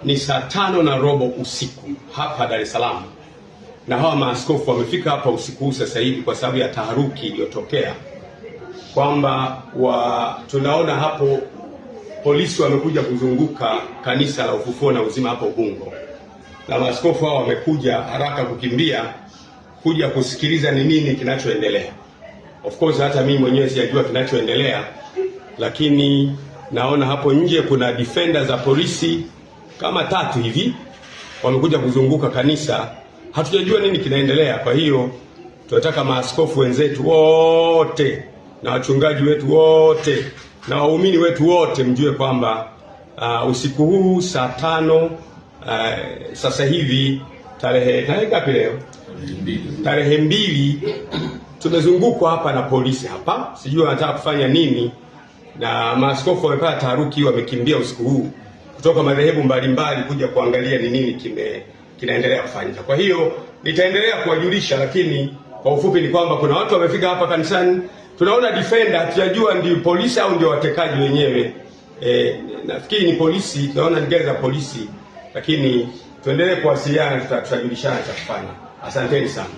Ni saa 5:15 usiku hapa Dar es Salaam, na hawa maaskofu wamefika hapa usiku huu sasa hivi kwa sababu ya taharuki iliyotokea kwamba tunaona hapo polisi wamekuja kuzunguka kanisa la Ufufuo na Uzima hapo Ubungo, na maaskofu hao wamekuja haraka kukimbia kuja kusikiliza ni nini kinachoendelea. Of course hata mimi mwenyewe sijajua kinachoendelea, lakini naona hapo nje kuna defender za polisi kama tatu hivi wamekuja kuzunguka kanisa, hatujajua nini kinaendelea. Kwa hiyo tunataka maaskofu wenzetu wote na wachungaji wetu wote na waumini wetu wote mjue kwamba usiku huu saa 5 sasa hivi tarehe ngapi leo? Tarehe 2, tumezungukwa hapa na polisi hapa, sijui wanataka kufanya nini, na maaskofu wamepata taharuki, wamekimbia usiku huu kutoka madhehebu mbalimbali kuja kuangalia ni nini kinaendelea kufanyika. Kwa hiyo nitaendelea kuwajulisha, lakini kwa ufupi ni kwamba kuna watu wamefika hapa kanisani, tunaona defender, hatujajua ndio polisi au ndio watekaji wenyewe. Nafikiri ni polisi, tunaona ni gari za polisi, lakini tuendelee kuwasiliana, tutajulishana cha kufanya. Asanteni sana.